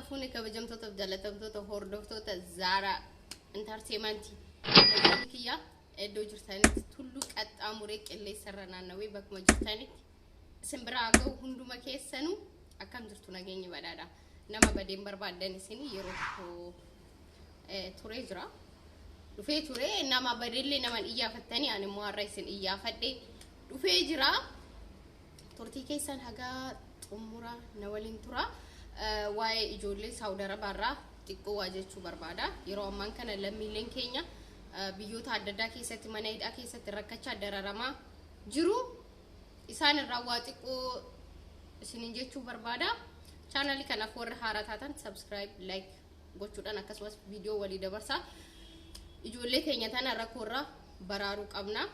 Harka fuune, kabajamtoota fi jaalatamtoota hordoftoota Zaaraa Entertainment. Nageenyi kiyya iddoo jirtanitti tulluu qaxxaamuree qilleensarra naannawee bakkuma jirtanitti isin biraa ga'u. Hunduma keessanuu akkam jirtu? Nageenyi badhaadha. Nama badeen barbaaddan isin yeroo tokko turee jira. Dhufee ture. Nama badeellee nama iyyaafattanii, ani immoo har'a isin iyyaafadhe dhufee jira. Turtii keessan hagaa xumura na waliin tura. Waa'ee ijoollee Saawud Arabaarraa xiqqoo waa jechuu barbaada. Yeroo ammaan kana lammiileen keenya biyyoota adda addaa keessatti mana hidhaa keessatti rakkachaa dararamaa jiru. Isaan irraa waa xiqqoo isiniin jechuu barbaada. Chaanalii kanaaf warri haaraa taatan subscribe, like gochuudhaan akkasumas viidiyoo walii dabarsaa. Ijoollee keenya tana rakkoo irraa baraaruu qabna.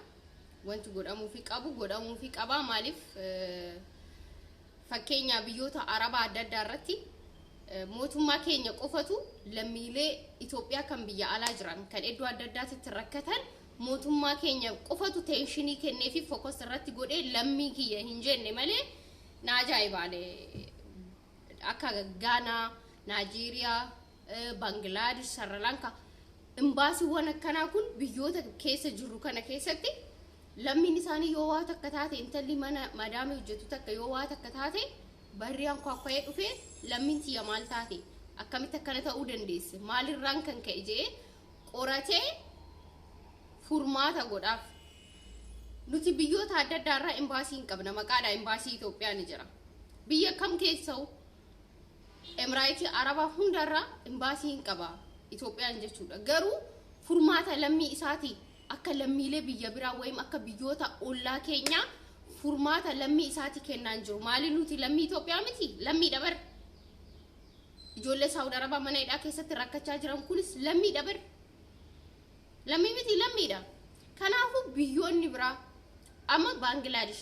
Wanti godhamuufi qabu godhamuufi qaba. Maaliif, fakkeenya biyyoota Arabaa adda addaa irratti mootummaa keenya qofatu lammiilee Itoophiyaa kan biyya alaa jiran kan iddoo adda addaatitti rakkatan mootummaa keenya qofatu attention kennee fi focus irratti godhee lammii kiyya hin jenne malee na ajaa'ibaale. Akka Gaanaa, Naajeeriyaa, Baangilaadesh, Sri imbaasiiwwan akkanaa kun biyyoota keessa jirru kana keessatti lammiin isaanii yoo waa takka taate, intalli mana madaamii hojjetu takka yoo waa takka taate, barri ankwaakwa'ee dhufee lammiin tiyya maal taate, akkamitti akkana ta'uu dandeesse, maalirraan kan ka'e jedhee qoratee furmaata godhaaf. Nuti biyyoota adda addaa irraa imbaasii hin qabna. Maqaadha imbaasii Itoophiyaa ni jira. Biyya kam keessa'u, Emiraayitii Arabaa hundarraa imbaasii hin qaba Itoophiyaan jechuudha. Garuu furmaata lammii isaatii akka lammiilee biyya biraa wayim akka biyyoota ollaa keenyaa furmaata lammii isaatii kennaan jiru. Maali, nuti lammii Itoophiyaa miti? Lammii dabar. Ijoollee Saawud Arabaa mana hidhaa keessatti rakkachaa jiran kunis lammii dabar. Lammii miti? Lammiidha. Kanaafuu biyyoonni biraa amma Baangilaadesh,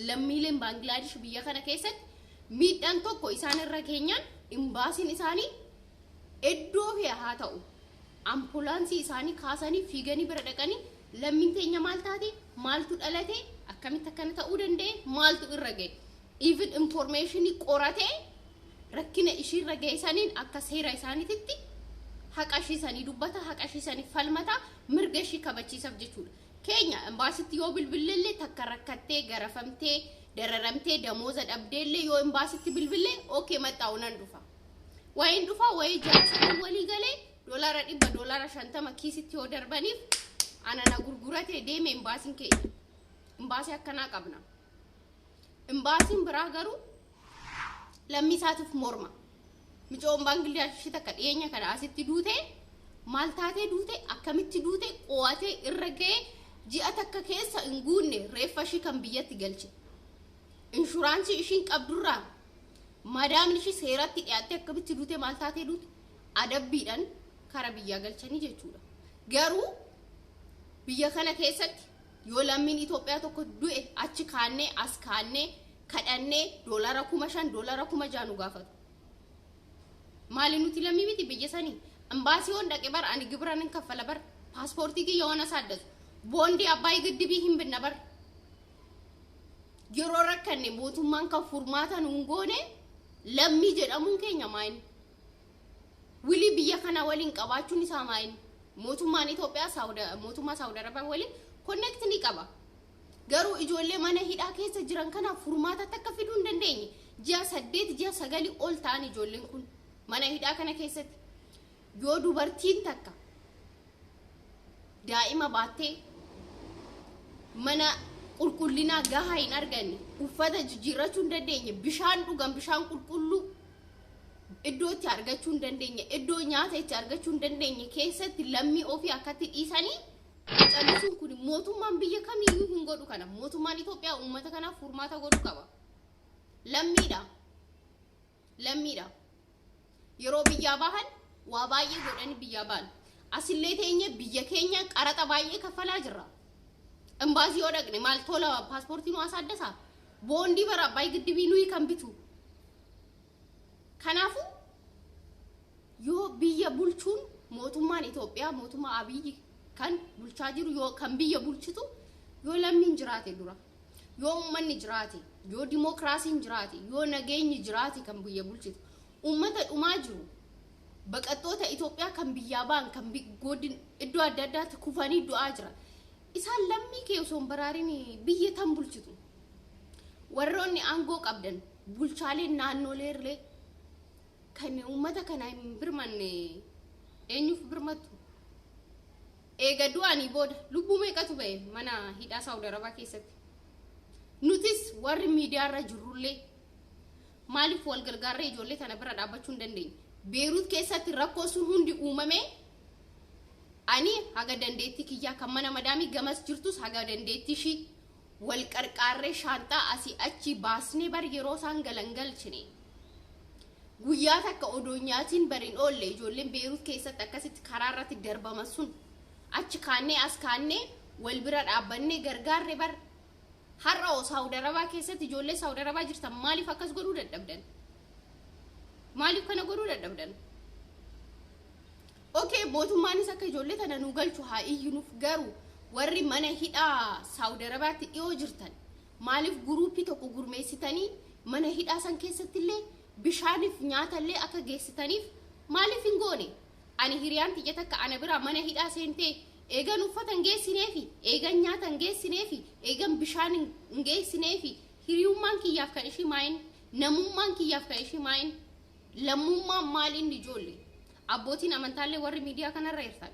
lammiileen Baangilaadesh biyya kana keessatti miidhaan tokko isaan irra keenyaan imbaasiin isaanii iddoo fe'e haa ta'u ambulaansii isaanii kaasanii fiiganii bira dhaqanii lammiin teenya maal taate, maaltu dhalate, akkamitti akkana ta'uu danda'e, maaltu irra ga'e, even information qoratee rakkina ishiirra ga'e saniin akka seera isaaniititti haqa ishii sanii dubbata, haqa ishii sanii falmata, mirga ishii kabachiisaf jechuudha. Keenya imbaasitti yoo bilbilleellee, takka rakkattee, garafamtee, dararamtee, damooza dhabdeellee yoo imbaasitti bilbillee, "Okay, maxxaa'u nan dhufa." Wayiin dhufa wayii jaarsa walii galee $100, $50 kiisitti yoo darbaniif ana na gurguratee deeme imbaasiin keenya. Imbaasii akkanaa qabna. Imbaasiin biraa garuu lammii isaatiif morma. Micoon Baangilaadesh takka dhiyeenya kana asitti duute, maal taatee duute, akkamitti duute qo'atee irra ga'ee ji'a takka keessa hin guunne reeffa ishii kan biyyatti galche. Inshuraansii ishiin qabdurraa madaamni ishii seeratti dhiyaattee akkamitti duute, maal taatee duute, adabbiidhaan kara biyyaa galchanii jechuudha. Garuu biyya kana keessatti yoo lammiin Itoophiyaa tokko du'e achi kaannee as kaannee kadhannee $5,000, $6,000 nu gaafatu. Maali, nuti lammii miti biyya sanii? Imbaasii yoon dhaqe bar ani gibira nan kaffala bar, paaspoortii kiyya waan asaaddasu. Boondii Abbaay Giddibii hin binna bar. Yeroo rakkanne mootummaan kan furmaata nuun goone lammii jedhamuun keenya maayini? Wilii biyya kana waliin qabaachuun isaa maayini? Mootummaan Itoophiyaa mootummaa Saawud Arabaa waliin connect ni qaba. Garuu ijoollee mana hidhaa keessa jiran kanaaf furmaata takka fiduu hin dandeenye. Ji'a 8, ji'a 9 ol ta'an ijoolleen kun mana hidhaa kana keessatti. Yoo dubartiin takka daa'ima baattee mana qulqullinaa gahaa hin arganne, uffata jijjiirrachuu hin dandeenye, bishaan dhugan bishaan qulqulluu iddoo itti argachuu hin dandeenye, iddoo nyaata itti argachuu hin dandeenye keessatti lammii ofii akkatti dhiisanii callisuun kun mootummaan biyya kamiyyuu hin godhu kana. Mootummaan Itoophiyaa uummata kanaaf furmaata godhuu qaba. Lammiidha. Lammiidha. Yeroo biyyaa bahan waa baay'ee godhanii biyyaa bahan. Asillee teenye biyya keenya qaraxa baay'ee kaffalaa jirra. Imbaasii yoo dhaqne maal tola paaspoortii nu asaaddasaa? Boondii bara Abbaay Giddibii nuyi kan bitu. Kanaafuu yoo biyya bulchuun mootummaan Itoophiyaa, mootummaa Abiyyi kan bulchaa jiru, yoo kan biyya bulchitu yoo lammiin jiraate dura, yoo uummanni jiraate, yoo dimookiraasiin jiraate, yoo nageenyi jiraate kan biyya bulchitu. Uummata dhumaa jiru, baqattoota Itoophiyaa kan biyyaa ba'an, kan godin iddoo adda addaatti kufanii du'aa jira. Isaan lammii kee osoo hin baraarin biyya tan bulchitu? Warroonni aangoo qabdan, bulchaaleen naannoleerlee, kan uummata kana hin birmanne eenyuuf birmattu? Eega du'anii booda lubbuu meeqatu ba'e mana hidhaa Saawud Arabaa keessatti? Nutis warri miidiyaarra jirrullee maaliif wal gargaarree ijoollee tana bira dhaabbachuu hin dandeenye? Beeruut keessatti rakkoo sun hundi uumame, ani haga dandeettii kiyyaa, kan mana madaamii gamas jirtus haga dandeettii ishii wal qarqaarree shaanxaa asii achi baasnee bar yeroo isaan galan galchine. Guyyaa takka odoo nyaatiin bariin oolle ijoolleen Beeruut keessatti akkasitti karaa irratti darbaman sun achi kaannee as kaannee wal bira dhaabbannee gargaarre bar. Har'a oo Saawud Arabaa keessatti ijoollee Saawud Arabaa jirtan maaliif akkas godhuu dadhabdan? Maaliif kana godhuu dadhabdan? Okay, mootummaanis akka ijoollee tana nu galchu haa iyyinuuf, garuu warri mana hidhaa Saawud Arabaatti dhiyoo jirtan maaliif guruupii tokko gurmeessitanii mana hidhaa san keessatti illee bishaaniif nyaatallee akka geessitaniif maaliif hin goone? Ani hiriyaan tiyya takka ana biraa mana hidhaa seentee eegan uffata hin geessineefi, eegan nyaata hin geessineefi, eegan bishaan hin geessineefi, hiriyummaan kiyyaaf kan ishii maayin? Namummaan kiyyaaf kan ishii maayin? Lammummaan maaliin? Ijoollee, abbootiin amantaallee, warri miidiyaa kanarra jirtan,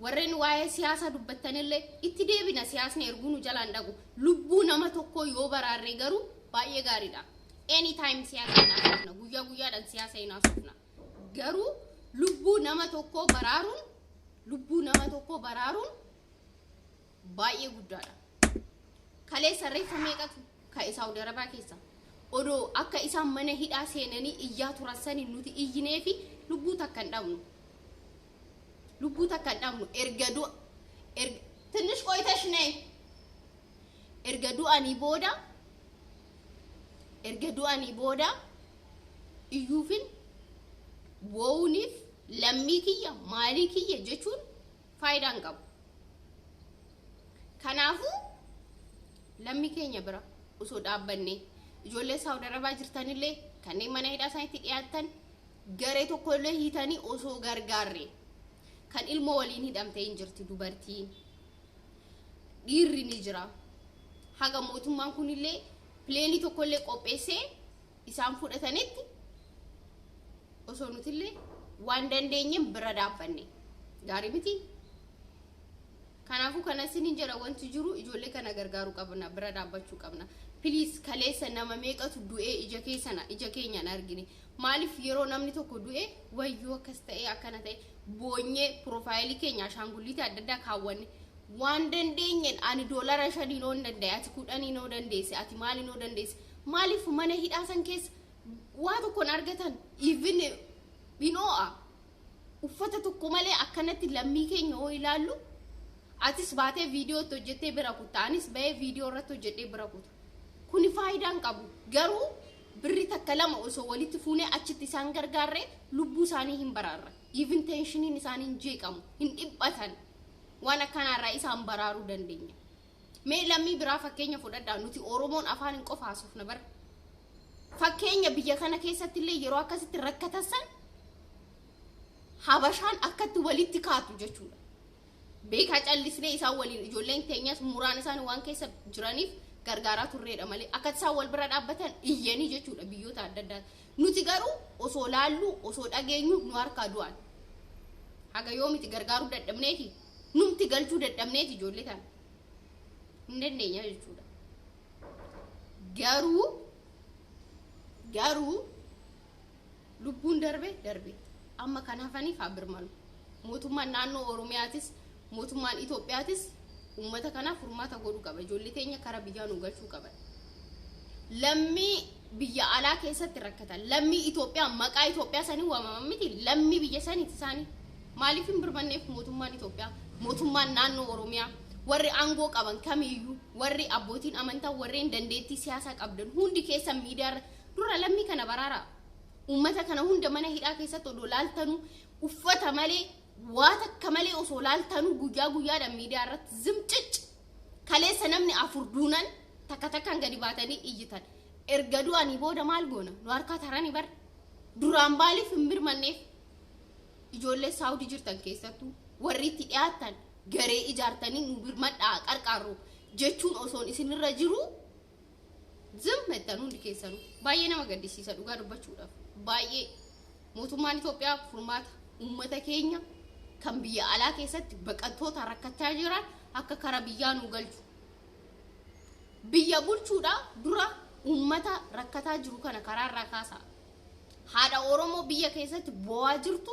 warreen waa'ee siyaasaa dubbattanillee, itti deebina. Siyaasni erguu nu jalaan dhaqu. Lubbuu nama tokkoo yoo baraarre garuu baay'ee gaariidha. Anytime siyaasa hin haasofna, guyyaa guyyaadhaan siyaasa hin haasofna, garuu lubbuu nama tokkoo baraaruun, lubbuu nama tokkoo baraaruun baay'ee guddaadha. Kaleessa reeffa meeqatu ka'e Saawud Arabaa keessa? Odoo akka isaan mana hidhaa seenanii iyyaa turan sani nuti iyyinee fi lubbuu takka hin dhabnu. Lubbuu takka hin dhabnu. Erga du'a erga ትንሽ ቆይተሽ ነይ። Erga du'anii booda, erga du'anii booda iyyuufin boo'uuniif lammii kiyya maalii kiyya jechuun faayidaa hin qabu. Kanaafuu lammii keenya bira osoo dhaabbanne, ijoollee Saawud Arabaa jirtanillee, kanneen mana hidhaa isaaniitti dhiyaatan garee tokkollee hiitanii osoo gargaarre. Kan ilmoo waliin hidhamtee hin jirti dubartiin, dhiirri ni jira. Haga mootummaan kunillee pileenii tokkollee qopheessee isaan fudhatanitti osoo nutillee waan dandeenyeen bira dhaabbanne gaarii miti. Kanaafuu kana isiniin jedha, wanti jiru ijoollee kana gargaaruu qabna, bira dhaabbachuu qabna. Please, kaleessa nama meeqatu du'ee ija keessana ija keenyaan argine? Maaliif yeroo namni tokko du'e wayyuu akkas ta'e akkana ta'e boonyee piroofaayilii keenya ashaangulliitii adda addaa kaawwanne? Waan dandeenyeen, ani $5 noo hin danda'e, ati 10 noo dandeesse, ati maali noo dandeesse, maaliif mana hidhaa san keessa waa tokkoon argatan? Even binoo'a uffata tokko malee akkanatti lammii keenya hoo ilaallu, atis baatee viidiyoo itti hojjettee bira kutta, anis bahee viidiyoo irratti hojjedhee bira kuta. Kuni faayidaa hin qabu. Garuu birri takka lama osoo walitti fuunee achitti isaan gargaarree lubbuu isaanii hin baraarra. Even tensioniin isaanii hin jeeqamu, hin dhiphatan. Waan akkanaarraa isaan baraaruu dandeenya. Mee lammii biraa fakkeenya fudhadhaa. Nuti Oromoon afaan hin qofa haasofna bara. Fakkeenya biyya kana keessatti illee yeroo akkasitti rakkatan san Habashaan akkatti walitti kaatu jechuudha. Beekaa callisnee isaan waliin, ijoolleen teenyas muraan isaan waan keessa jiraniif gargaaraa turreedha malee, akka isaan wal bira dhaabbatan iyyanii jechuudha biyyoota adda addaa. Nuti garuu osoo laallu, osoo dhageenyu nu harkaa du'an. Haga yoomiti gargaaruu dadhabneeti, numti galchuu dadhabneeti ijoollee tana? Hin dandeenya jechuudha. Garuu lubbuun darbe darbe, amma kan hafaniif haa birmanu. Mootummaan naannoo Oromiyaatis, mootummaan Itoophiyaatis uummata kanaaf furmaata godhuu qaba. Ijoollee teenya kara biyyaa nu galchuu qaban. Lammii biyya alaa keessatti rakkatan, lammii Itoophiyaa, maqaa Itoophiyaa sanii waamaman miti, lammii biyya saniiti isaanii. Maaliif hin birmanneef mootummaan Itoophiyaa, mootummaan naannoo Oromiyaa, warri aangoo qaban kamiyyuu, warri abbootiin amantaa, warreen dandeettii siyaasaa qabdan hundi keessan miidiyaarra dura lammii kana baraaraa. Uummata kana hunda mana hidhaa keessatti odoo laaltanuu, uffata malee, waa takka malee osoo laaltanuu, guyyaa guyyaadhaan miidiyaa irratti zimcic. Kaleessa namni afur duunan takka takkaan gadi baatanii iyyitan. Erga du'anii booda maal goona? Nu harkaa taranii bar. Duraan maaliif hin birmanneef? Ijoollee Saawudii jirtan keessattuu warri itti dhiyaatan garee ijaartanii nu birmadhaa, qarqaarru jechuun osoon isinirra jiru zim jettan hundi keessanuu. Baay'ee nama gaddisiisa dhugaa dubbachuudhaaf. Baay'ee mootummaan Itoophiyaa furmaata uummata keenya kan biyya alaa keessatti baqattoota rakkachaa jiran akka kara biyyaa nu galchu. Biyya bulchuudha dura uummata rakkataa jiru kana karaarraa kaasaa. Haadha Oromoo biyya keessatti bo'aa jirtu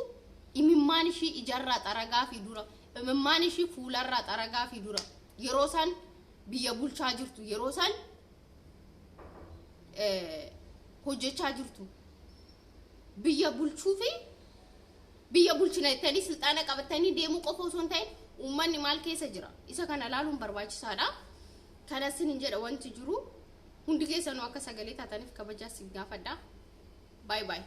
imimmaan ishii ijarraa xaragaa fi dura, imimmaan ishii fuularraa xaragaa fi dura, yeroo isaan biyya bulchaa jirtu, yeroo isaan hojjechaa jirtu, biyya bulchuu fi biyya bulchina jettanii silxaana qabatanii deemuu qofa osoo hin ta'in uummanni maal keessa jira isa kana ilaaluun barbaachisaadha. Kana sin jedha, wanti jiru hundi keessanuu akka sagalee taataniif kabajaa sin gaafadha. Bye bye.